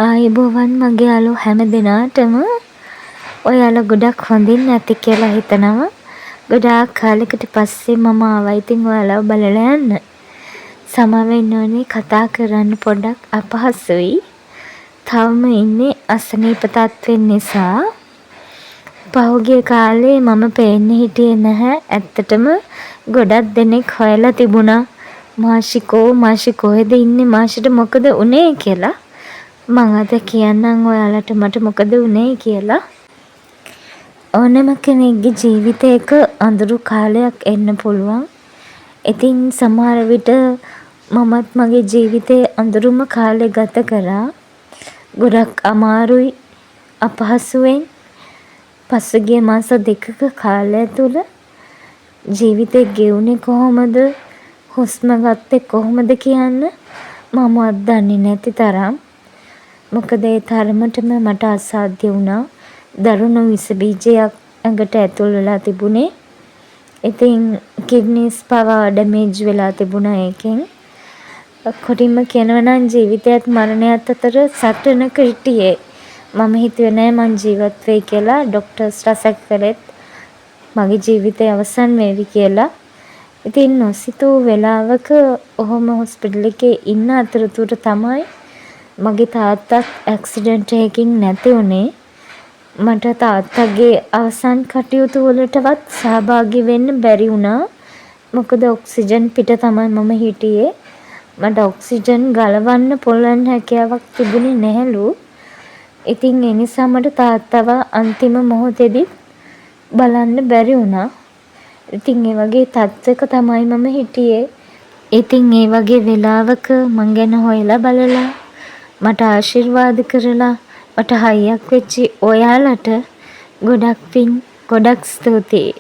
ආයුබෝවන් මගේ යාළුවෝ හැම දෙනාටම. ඔයාලා ගොඩක් හොඳින් ඇති කියලා හිතනවා. ගොඩාක් කාලෙකට පස්සේ මම ආවා ඉතින් ඔයාලව බලලා යන්න. සමා වෙන්න ඕනේ, කතා කරන්න පොඩ්ඩක් අපහසුයි. තවම ඉන්නේ අසනීප තත්ත්වෙන් නිසා. පහුගිය කාලේ මම පේන්න හිටියේ නැහැ. ඇත්තටම ගොඩක් දෙනෙක් හොයලා තිබුණා, මාෂි කෝ, මාෂි කොහෙද ඉන්නේ, මාෂිට මොකද වුනේ කියලා. මං අද කියන්නම් ඔයාලට මට මොකද වුනේ කියලා. ඕනම කෙනෙක්ගේ ජීවිතේක අඳුරු කාලයක් එන්න පුළුවන්. ඉතින් සමහර විට මමත් මගේ ජීවිතේ අඳුරුම කාලේ ගත කරා. ගොඩක් අමාරුයි, අපහසුවෙන්. පසුගිය මාස 2ක කාලය තුළ ජීවිතේ ගෙවුනේ කොහොමද, හුස්ම ගත්තේ කොහොමද කියන්න මමවත් දන්නේ නැති තරම්. මොකද ඒ තරමටම මට අසාධ්‍ය වුණා. දරුණු විස බීජයක් ඇඟට ඇතුල් වෙලා තිබුණේ. ඉතින් කිඩ්නිස් පවා ඩැමේජ් වෙලා තිබුණා ඒකෙන්. කොටින්ම කියනවා නම් ජීවිතයත් මරණයත් අතර සටනක හිටියේ. මම හිතුවේ නෑ මං ජීවත් වෙයි කියලා. ඩොක්ටර්ස්ලා සැක කළෙත් මගේ ජීවිතය අවසන් වේවි කියලා. ඉතින් නොසිතූ වෙලාවක ඔහොම හොස්පිටල් එකේ ඉන්න අතරතුර තමයි මගේ තාත්තත් ඇක්සිඩන්ට් එකකින් නැති වුණේ. මට තාත්තගේ අවසන් කටයුතු වලටවත් සහභාගී වෙන්න බැරි වුණා. මොකද ඔක්සිජන් පිට තමයි මම හිටියේ. මට ඔක්සිජන් ගලවන්න පුළුවන් හැකියාවක් තිබුණේ නැහැලු. ඉතින් ඒ නිසා මට තාත්තව අන්තිම මොහොතේදීත් බලන්න බැරි වුණා. ඉතින් ඒ වගේ තත්වෙක තමයි මම හිටියේ. ඉතින් ඒ වගේ වෙලාවක මං ගැන හොයලා බලලා, මට ආශිර්වාද කරලා, මට හයියක් වෙච්ච ඔයාලට ගොඩක් පිං, ගොඩක් ස්තුතියි.